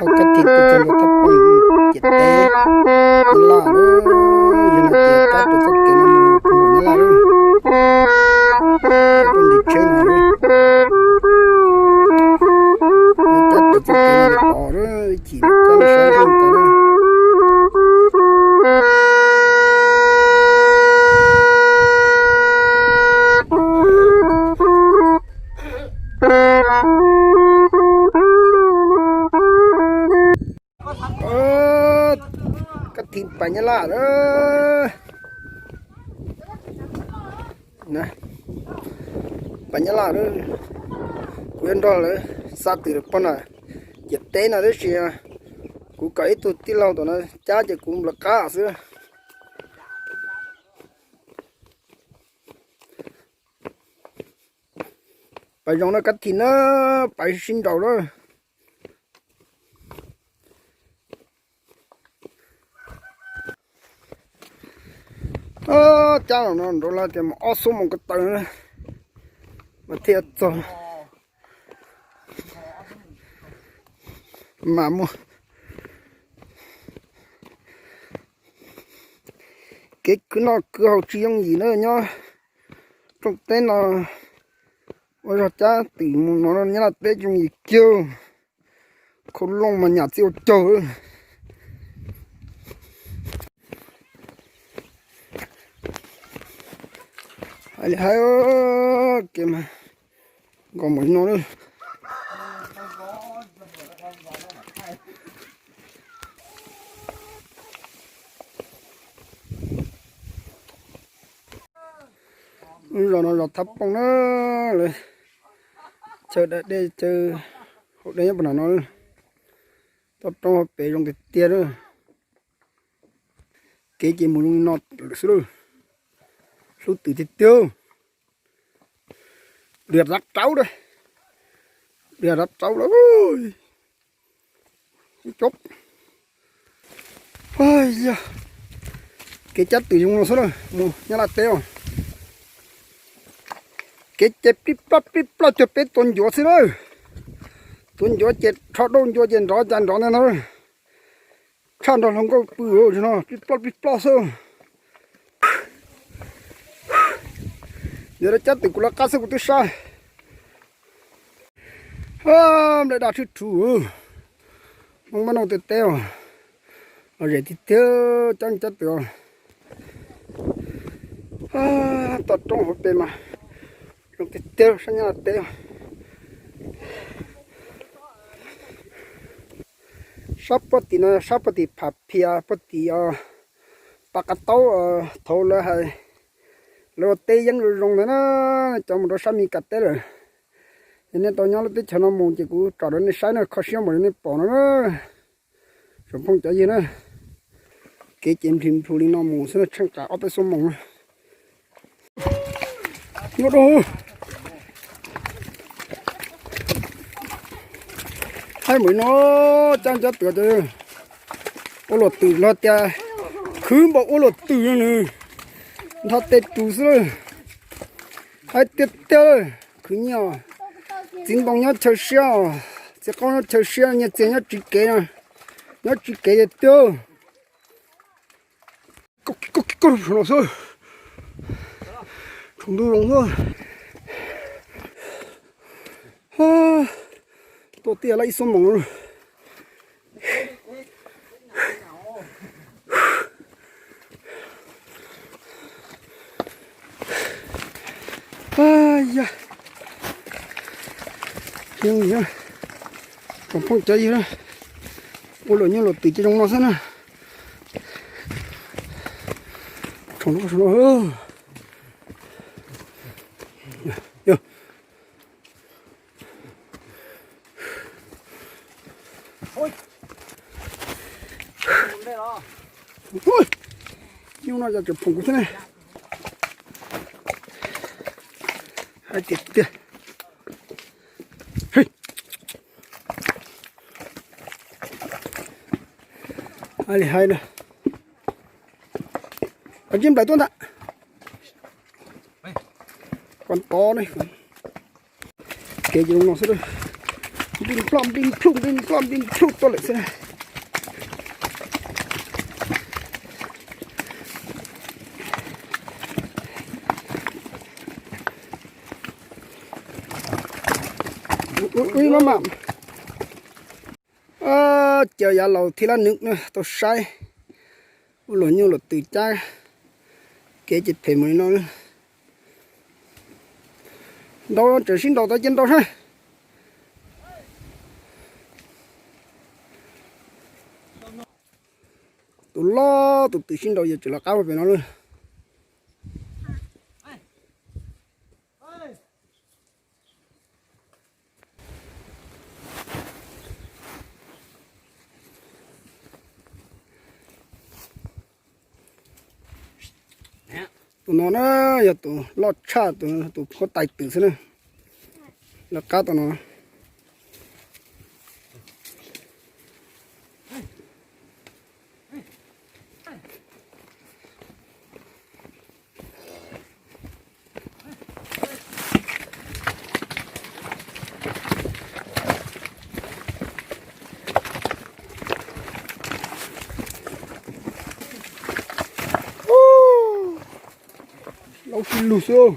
Thauj kab thim tuaj txog ntua thab poj ciam teb Nyab Laj lawm. Yog no ces cab rau txoj kev no mus rau Nyab Laj lawm. Cab rau ntiv tsheb no lawm. Cab rau txoj kev no tod lawm, ib chim cab los sab nrhoo tas lawm. Kab thim pas Nyab Laj lawm. Pas Nyab Laj lawm. Kuv yuav nrog lawv xa twm pog na ciam teb no tab sis kuv kom ib tug tij laug tom no cab ces kuv nplawv qab xwb. Pas zoo na kab thim na, pas sib nraus na. Cab los no nrov lawm tias mus ob xuab moos ko taw na mas thiaj txog. Mas muaj kev kwv noj kwv haus tsis yooj yim na, nyob rooj teb no ua zog cab twm mus no Nyab Laj teb tsis yooj yim kiag. Khau looj mas nyam txij ua caug. Hais li hais, kev mas nkaus mus li no lawm. Lub zos no zos Thab Pooj na, lawv chaw da dej chaw haus dej nyob puag nram no. Toj roob hauv pes zoo tiag tiag lawm. Kev ces mus zoo li no lawm xwb lawm. Hlub twm tiag tiag. Dias dab rauv lawm, dias dab rauv lawm. Kev cab twm zoo no xwb na, mus Nyab Laj teb os. Kev ces plij ploj plij ploj cuag peb tuav ncuav xwb na. Tuav ncuav ces rho dauj ncua ces nrov cas nrov ntag no. Tshaj nrog hluas nkauj pw no, plij ploj plij ploj xwb. Yog lawv cab twm kuv lawv qab xwb kuv twb sab. Nplej daj tshwj rhuv, Hmoob Mab Nooj tej teb os, lom zem tiag tiag, cab cab twm os. Toj roob hauv pes mas zoo tiag tiag sab Nyab Laj teb. Sab puag tim no, sab puag tim Pham Phias puag tim Pas Qav Taub, thaum lawv hais lawv ua teb yeeb zoo zoo ntawd na, cov mus rau sab Mes Kas teb lawm. Yog nej tau nyob lub teb chaws no mus ces kuv tsom rau nej saib na, kho siab npaum li nej pom no na. Tsoom phooj cov ywg na, kev ces nplig nplug li no mus xwb na, tsheej qas ob peb xuab moos na. Nyob rau hauv, haib npaum li no, cab cab twm ces ua luam twm los tias khwv npaum ua luam twm no nws nthos tes rus xwb lawm. Haib tiag tiag, khwv nyiaj. Txiv ntoo nyob chaw siab os, txiv qaub nyob chaw siab, nyiaj txiag nyob tsiv kev no, nyob tsiv kev tiag tiag. Koj koj koj no xwb, tsaus ntuj zoo xwb. Tuaj tiaj lawm ib xuab moos. Tsoom phooj cov ywg, ua luam nyob luam twm ces zoo no xwb na. Tsaus ntuj zoo no. Nyuj no yog tseem phoom kuv thiab ne. Hais tiag tiag. Hais li hais na. Koj ntsib nplaim tuaj ntag. Koj tod ne. Kev ces zoo no xwb. Npij nploj npij nplhuj npij nploj npij nplhuj tuaj lawm xwb. Ua mas, ces yav laus thib lab nws tau saib ua luam nyuj luam twm cab kev ces phem mus li no. Nrau tseem sib nrau tau cia nrau saib. Tus loj tus twm sib nrau yog tseem lawv qab ua pem no lawm. Tus no na yog tus loj tshaj, tus huab tais twm xwb na. Lawv qab tus no. Laub sib lug xwb.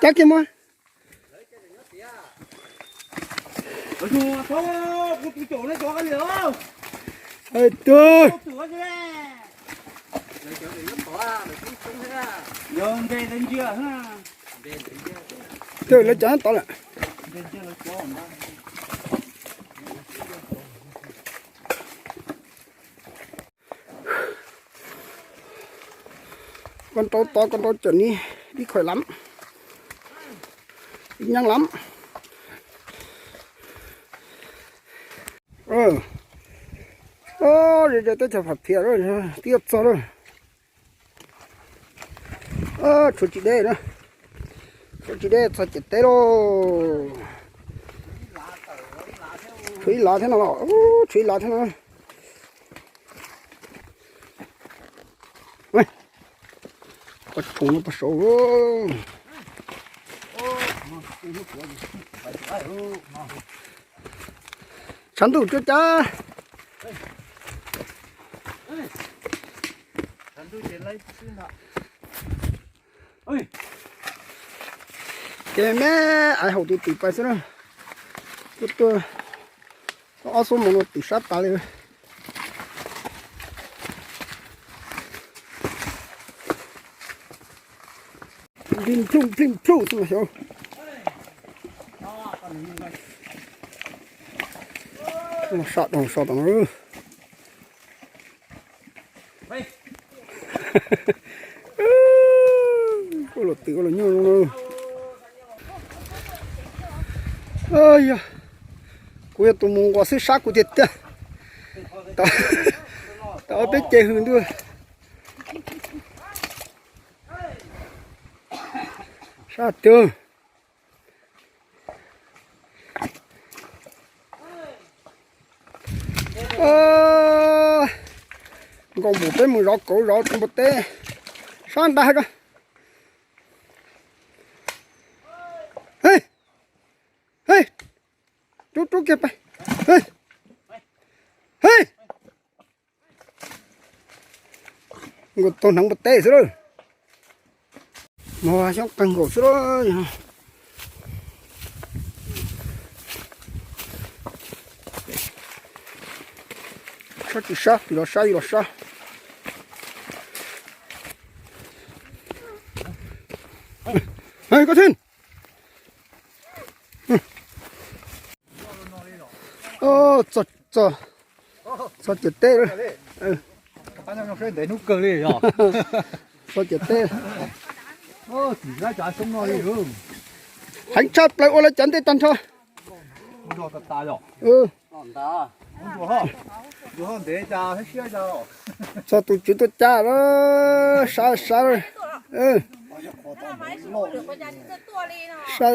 Cab kiag mas. Twb lawv cov tod lawm. Koj nrau tod koj nrau cawm ni, ib khoim lam, ib nyaab lam. Ze ze teb chaws Pham Phiam lawm, twb yuav txog lawm. Tshuav tsis deb na, tshuav tsis deb txog ciam teb lauj. Tshuav ib lav thiab no los, tshuav ib lav thiab no. Qhov tshoob no tag saud. Tshav ntuj tsuab cab. Ces me aiv haum tus twm pais xwb na. Tuaj tuaj ob xuab moos no twm sab tas li. Plig plug plig plug xwb mas xyov. Los sab, los sab tom no. Ua luam twm ua luam nyuj zoo no. Yog kuv yog tus mus nquas xwb sab kuv tiag tiag. Tau peb ce hws ntuj. Sab twg. Nkaus npum peb mus zov kauv zov npua teb sab nrag ko. Hej, hej, rub rub kiag pais. Hej, hej. Nkaus taug hneev npua teb xwb lawm. Mus xyoob qeeg nkaus xwb lawm. Sab tsis sab, twm los sab, yus los sab. Hej, koj thin. Txog, txog, txog ciam teb lawm. Txog ciam teb. Heev tshaj plaws ua lawv cov ntej tag nrho. Txog tus tswv tuaj cab lawm, sab sab. Sab,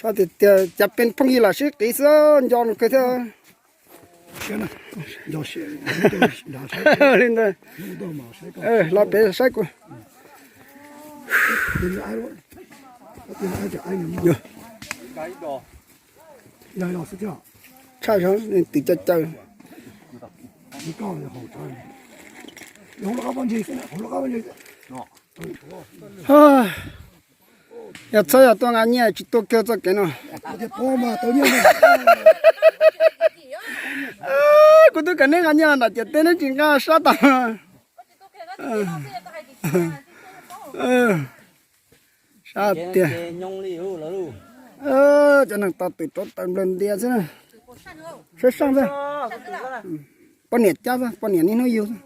sab tiag tiag, cas pheej yig lam sib qiv xwb, nco nws kawg thiab. Li ntawd, los pem saib kuv. Tshaj zog, twm caw caw. Yog txhob yog tuaj nqa nyiaj tsis tuaj kiag txoj kev no. Kuv twb kom neb nqa nyiaj nram ciam teb neb tsis nqa, sab tas. Sab tiag. Cov neeg tau twm rauv taws nplawg ntias xwb na. Saib saib xwb. Poj niam cab xwb, poj niam niaj hnub yug xwb.